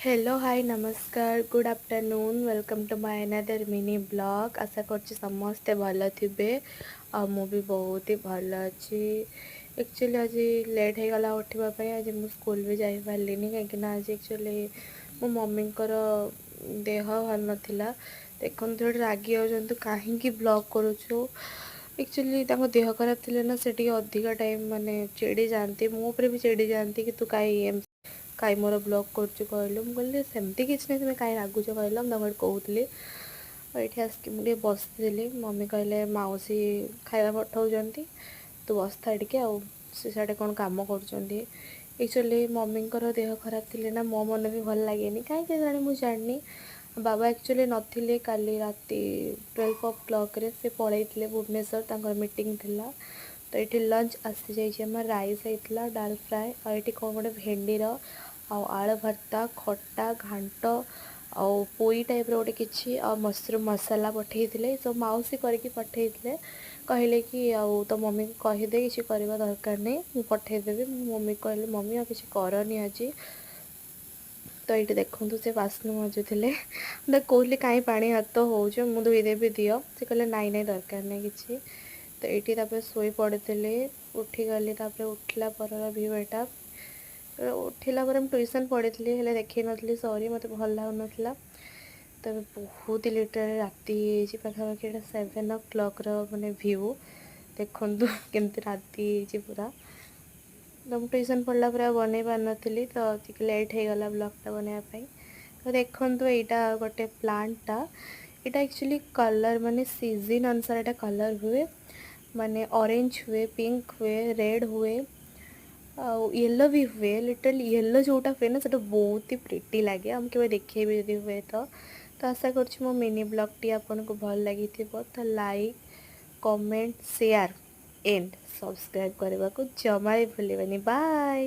Hello, high, ନମସ୍କାର, good afternoon, welcome to my another mini vlog. ଆଶା କରୁଛି ସମସ୍ତେ ଭଲ ଥିବେ ଆଉ ମୁଁ ବି ବହୁତ ହି ଭଲ ଅଛି। ଆକ୍ଚୁଆଲି ଆଜି ଲେଟ୍ ହେଇଗଲା ଉଠିବା ପାଇଁ। ଆଜି ମୁଁ ସ୍କୁଲ ବି ଯାଇପାରିଲିନି, କାହିଁକିନା ଆଜି ଆକ୍ଚୁଆଲି ମୋ ମମିଙ୍କର ଦେହ ଭଲ ନଥିଲା। ଦେଖନ୍ତୁ, ଏଠି ରାଗି ଯାଉଛନ୍ତି, କାହିଁକି ବ୍ଲଗ୍ କରୁଛୁ। ଆକ୍ଚୁଆଲି ତାଙ୍କ ଦେହ ଖରାପ ଥିଲେ ନା, ସେ ଟିକେ ଅଧିକା ଟାଇମ୍ ମାନେ ଚିଡ଼ି ଯାଆନ୍ତି, ମୋ ଉପରେ ବି ଚିଡ଼ି ଯାଆନ୍ତି କି ତୁ କାହିଁ ଏମିତି କାଇଁ ମୋର ବ୍ଲଗ୍ କରୁଛୁ କହିଲୁ। ମୁଁ କହିଲି, ସେମିତି କିଛି ନାହିଁ, ତୁମେ କାହିଁ ରାଗୁଛ କହିଲ। ମୁଁ ତାଙ୍କୁ ଏଠି କହୁଥିଲି ଆଉ ଏଇଠି ଆସିକି ମୁଁ ଟିକେ ବସିଥିଲି। ମମି କହିଲେ, ମାଉସୀ ଖାଇବା ପଠାଉଛନ୍ତି, ତୁ ବସିଥା ଟିକେ, ଆଉ ସେ ସିଆଡ଼େ କ'ଣ କାମ କରୁଛନ୍ତି। ଆକ୍ଚୁଆଲି ମମିଙ୍କର ଦେହ ଖରାପ ଥିଲେ ନା, ମୋ ମନ ବି ଭଲ ଲାଗେନି, କାହିଁକି ଜାଣି ମୁଁ ଜାଣିନି। ବାବା ଆକ୍ଚୁଆଲି ନଥିଲେ। କାଲି ରାତି 12 ଓ କ୍ଲକ୍ରେ ସେ ପଳେଇଥିଲେ ଭୁବନେଶ୍ୱର, ତାଙ୍କର ମିଟିଂ ଥିଲା। ତ ଏଇଠି ଲଞ୍ଚ ଆସିଯାଇଛି ଆମର। ରାଇସ୍ ହେଇଥିଲା, ଡାଲ ଫ୍ରାଏ, ଆଉ ଏଇଠି କ'ଣ ଗୋଟେ ଭେଣ୍ଡିର ଆଉ ଆଳୁ ଭର୍ତ୍ତା, ଖଟା, ଘାଣ୍ଟ ଆଉ ପୋଇ ଟାଇପ୍ର ଗୋଟେ କିଛି ଆଉ ମସରୁମ୍ ମସଲା ପଠେଇଥିଲେ। ସବୁ ମାଉସୀ କରିକି ପଠେଇଥିଲେ। କହିଲେ କି ଆଉ ତୋ ମମିକୁ କହିଦେ, କିଛି କରିବା ଦରକାର ନାହିଁ, ମୁଁ ପଠେଇଦେବି। ମୁଁ ମମିକୁ କହିଲି, ମମି, ଆଉ କିଛି କରନି ଆଜି। ତ ଏଇଠି ଦେଖନ୍ତୁ, ସେ ବାସନ ମାଜୁଥିଲେ। ମୁଁ ତାକୁ କହୁଥିଲି, କାହିଁ ପାଣି ହାତ ହେଉଛ, ମୁଁ ଧୋଇଦେବି, ଦିଅ। ସେ କହିଲେ, ନାଇଁ ନାଇଁ, ଦରକାର ନାହିଁ କିଛି। ତ ଏଇଠି ତାପରେ ଶୋଇ ପଡ଼ିଥିଲି, ଉଠିଗଲି। ତାପରେ ଉଠିଲା ପରର ଭିଉ ଏଇଟା। ଉଠିଲା ପରେ ମୁଁ ଟ୍ୟୁସନ୍ ପଢ଼ିଥିଲି, ହେଲେ ଦେଖେଇ ନଥିଲି, ସରି, ମୋତେ ଭଲ ଲାଗୁନଥିଲା। ତ ଏବେ ବହୁତ ଲିଟରାଲି ରାତି ହେଇଯାଇଛି। ପାଖାପାଖି ଏଇଟା 7 ଓ କ୍ଲକ୍ର ମାନେ ଭିଉ ଦେଖନ୍ତୁ, କେମିତି ରାତି ହେଇଛି ପୁରା। ତ ମୁଁ ଟ୍ୟୁସନ୍ ପଢ଼ିଲା ପରେ ଆଉ ବନେଇ ପାରିନଥିଲି, ତ ଟିକେ ଲେଟ୍ ହେଇଗଲା ବ୍ଲଗ୍ଟା ବନେଇବା ପାଇଁ। ତ ଦେଖନ୍ତୁ, ଏଇଟା ଗୋଟେ ପ୍ଲାଣ୍ଟଟା। ଏଇଟା ଆକ୍ଚୁଆଲି କଲର୍ ମାନେ ସିଜିନ୍ ଅନୁସାରେ ଏଇଟା କଲର୍ ହୁଏ। ମାନେ ଅରେଞ୍ଜ ହୁଏ, ପିଙ୍କ ହୁଏ, ରେଡ଼୍ ହୁଏ ଆଉ ୟେଲୋ ବି ହୁଏ। ଲିଟରାଲି ୟେଲୋ ଯେଉଁଟା ହୁଏ ନା, ସେଇଟା ବହୁତ ହି ପ୍ରିଟି ଲାଗେ। ଆଉ ମୁଁ କେବେ ଦେଖେଇବି ଯଦି ହୁଏ ତ। ତ ଆଶା କରୁଛି ମୋ ମିନି ବ୍ଲଗ୍ଟି ଆପଣଙ୍କୁ ଭଲ ଲାଗିଥିବ। ତ like, comment, share and subscribe କରିବାକୁ ଜମା ବି ଭୁଲିବେନି। ବାଏ।